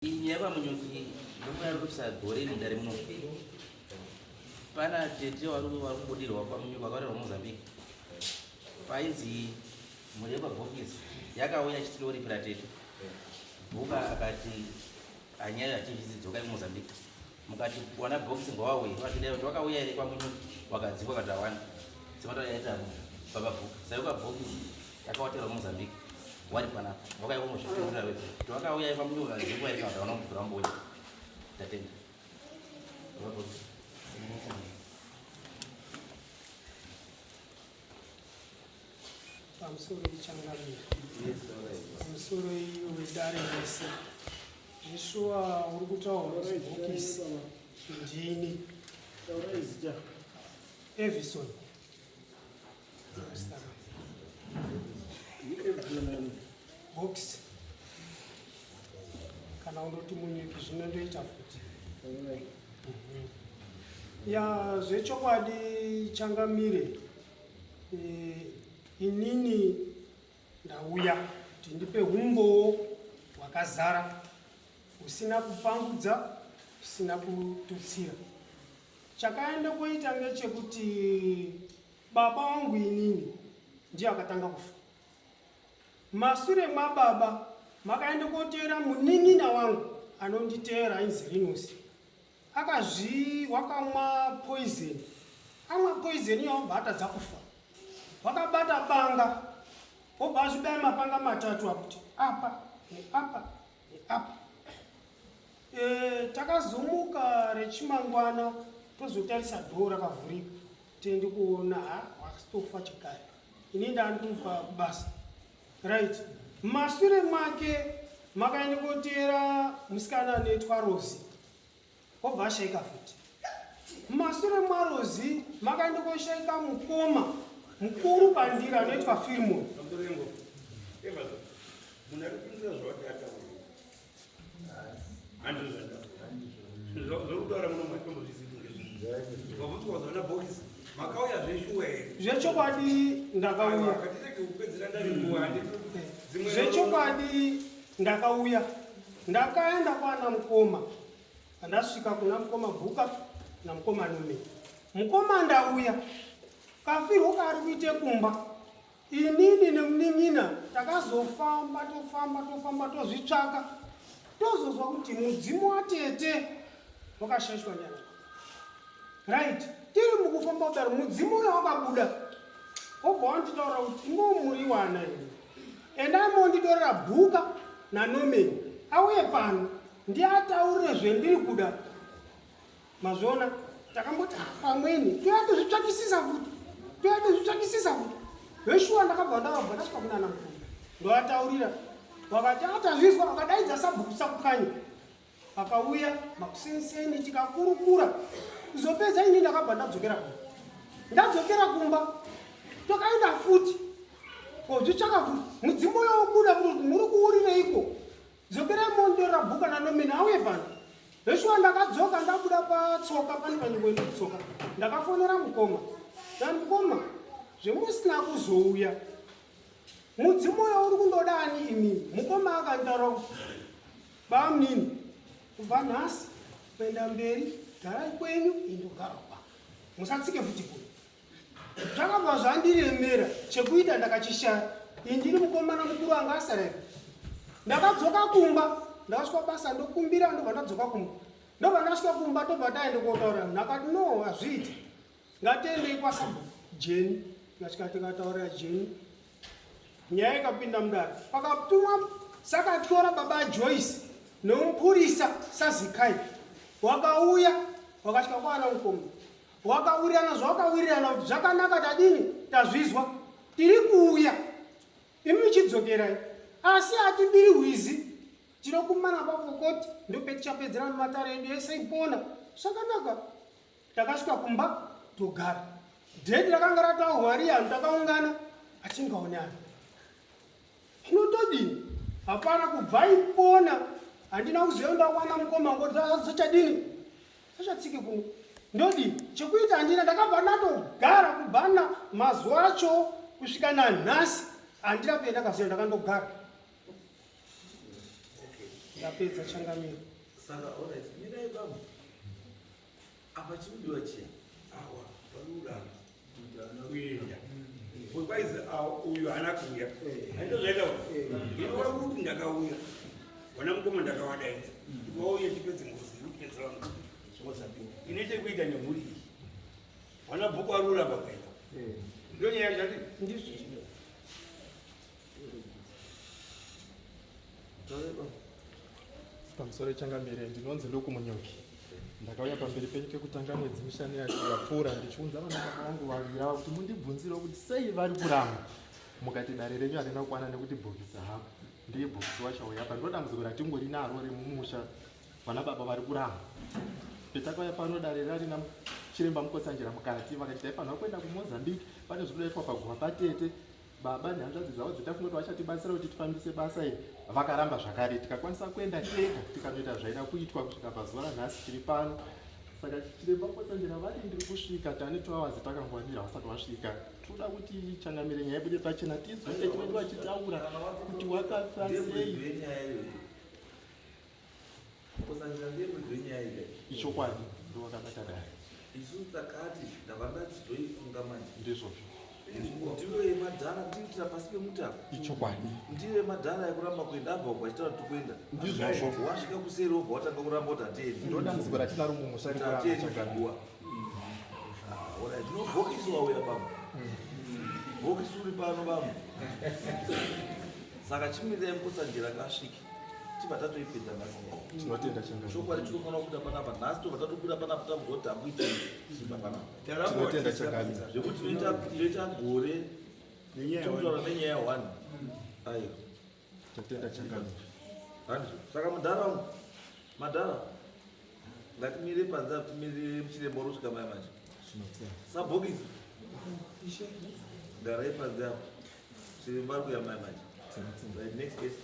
Iyi nyaya kwaMunyuki ndokuya rikupisa gore iri mudare muno. Pana tete wari wari kubudirwa kwaMunyuki wakaurerwa Mozambique. Painzi mhuri yekwabhokisi yakauya ichiti toripira tete. Bhuka akati anyaya hativizi dzokai kuMozambique. Mukati wana bhokisi ngawauye vakidai kuti wakauya here kwaMunyuki wakadzingwa kati hawana. Semataura yaita baba Bhuka. Saka kwabhokisi yakawaterwa Mozambique wari panapa wakauya kungozvipindura wega kuti wakauya kwaMunyuki wakadzingwa here kana kuti hauna kubvira wambouya. Tatenda. Baba Bhokisi. Pamusoro ichangamire. Pamusoro iyo wedare rese. Zveshuwa uri kutaura kuti bhokisi ndini. Evison. Box. Kana undoti munyiki zvinondoita futi. Ya zvechokwadi changamire e, inini ndauya kuti ndipe humbowo hwakazara husina kupangudza husina kututsira. Chakaenda koita ngechekuti baba wangu inini ndiye akatanga kufa. Masure mwababa makaenda koteera munin'ina wangu anonditeera ainzi Rinos. Akazvi wakamwa poison. Amwa poison iyo obva atadza kufa. Wakabata banga obva azvibaya mapanga matatu akuti apa neapa neapa. E, takazomuka rechimangwana tozotarisa dhoo rakavhurika tiende kuona ha wakasitofa chekare ini ndandikupa kubasa right masure make makaenda koteera musikana anoitwa rozi obva ashaika futi masure mwarozi makaenda koshaika mukoma mukuru pandiri anoitwa firmon Zvechokwadi ndakauya. Zvechokwadi ndakauya. Ndakaenda kwana mukoma. Ndasvika kuna mukoma Bhuka na mukoma Nume. Mukoma ndauya. Kafirwo kaari kuite kumba. Inini nemunin'ina takazofamba tofamba tofamba tozvitsvaka tozozwa kuti mudzimu watete wakashaishwa ndiana right tiri mukufamba kudaro mudzimu uyo wakabuda wobva wanditaura kuti imomuriwana ini endai monditorera bhuka nanomeni auye pano ndiataurire zvendiri kuda Mazviona, takamboti ah, pamweni toya tozvitsvakisisa futi, toya tozvitsvakisisa futi. Zveshuwa ndakabva ndavabva ndasvika kunana mukuru ndovataurira, vakati atazvizwa, ah, vakadaidza sabhuku sakukanya, akauya makuseniseni tikakurukura. Kuzopedza ini ndakabva ndadzokera kumba, ndadzokera kumba tokaenda futi kozvitsvaka futi, mudzimu uyo wobuda kuti muri kuurireiko Dzokerai mondorera bhuka naNomeni auye pano. Zveshuwa ndakadzoka ndabuda patsoka pane panzvimbo ine tsoka. Ndakafonera mukoma. Ndati mukoma zvemusina kuzouya. Mudzimu uyo uri kundoda ani imini? Mukoma akanditaura kuti bamunini kubva nhasi kuenda mberi garai kwenyu indogara kwangu. Musatsike futi kuno. Zvakabva zvandiremera chekuita ndakachishaya. Ini ndiri mukomana mukuru anga asara here. Ndakadzoka kumba ndakasvika basa ndokumbira ndobva ndadzoka kumba. Ndobva ndasvika kumba tobva taenda kotaura ndakati no hazviiti. Ngatiendei kwasabhuku Jeni. Ndasvika tikataurira Jeni. Nyaya ikapinda mudare. Pakatumwa sakatyora baba Joyce nemupurisa Sazikai wakauya wakasvika kwana mukoma Wakawirirana zvawakawirirana kuti zvakanaka tadini tazvizwa tiri kuuya imi chidzokerai asi hatibiri hwizi tinokumana pafokoti ndopetichapedzerana matare edu ese ipona zvakanaka takasvika kumba togara dheti rakanga rataurwa riya takaungana atingaonani Hino todini? Hapana kubva ipona handina kuziva ndakwana mukoma ngoti zochadini sachatsike kuno ndodini chekuita handina ndakabva ndatogara kubva na mazuva acho kusvika nanhasi handina kuenda kaziva ndakandogara. Ndapedza, changamire. Saka alright, mirai bambo. Apa chimudiwa chiya. Awa varuda kuenda kwaizi uyu haana kuuya, aindozvaita ino kuti ndakauya wana mukoma, ndakawadaidza wauye tipedze ngozi iri kupedza vanhu ine chekuita nemhuri iyi. Wana bhuku arura pakuenda, ndo nyaya chati. Ndizvo. Taurai bambo. Pamusoro, changamire, ndinonzi Luku Munyoki. Ndakauya pamberi penyu kekutanga mwedzi mishanu yapfuura ndichiunza vana baba vangu vaviri ava kuti mundibvunzirewo kuti sei vari kuramba. Mukati dare renyu harina kukwana nekuti bhokisi hapo. Ndiye bhokisi wacho auya apa. Ndo dambudziko ratingori naro remumusha, vana baba vari kuramba. Petakauya pano dare rarina chiremba Mukotsanjera mukati, vakati taifanira kuenda kuMozambique, pane zvinoitwa paguva patete. Baba nehanzvadzi dzavo dzetafunga kuti vachatibatsira kuti tifambise basa iri vakaramba zvakare. Tikakwanisa kuenda tega tikanoita zvaida kuitwa kusvika pazuva ranhasi tiri pano. Saka chiremba Mukotsanjera vari ndiri kusvika, tane 2 hours takangwanira, vasati vasvika. Toda kuti, changamire, nyaya ibude pachena, tizwe chinenge vachitaura kuti wakafa Ndiye sei. muridzi wenyaya iyoyo. Kusangira ndiye muridzi wenyaya iyi. Ichokwadi, ndo wakabata dare. Isusu takati ndabva ndachizoifunga manje. Ndizvozvo. Ndiyo yemadhara tiriitira pasi pemuti apa. Ichokwadi. Ndiyo yemadhara yekuramba kuenda, abva uko achitaura kuti kuenda. Ndizvozvo. Wasvika kuseri wobva watanga kuramba kuti hatiendi. Ndo dambudziko ratinaro mumusha rekuramba, Hatiendi changamire. kuguwa. Alright, no bhokisi wauya bambo. Bhokisi uri pano bambo. Saka chimirai Mukotsanjera kasvike. Tibva tatoipedza nhasi nyaya. Tinotenda, changamire. Chokwadi tinofanira kubuda panapa nhasi, tobva tatobuda panapa tabva kuti hakuitei chibva panapa. Tinotenda, changamire. Zvekuti tinoita gore totaura nenyaya one. Aiwa. Tinotenda, changamire. Handizvo. Saka mudhara, madhara, ngatimire panze apa, timirire muchiremba uri kusvika mai manje. Tinotenda. Sabhokisi, Ishe. garai panze apa. Chiremba ari kuuya mai manje. Tinotenda. Right, next case.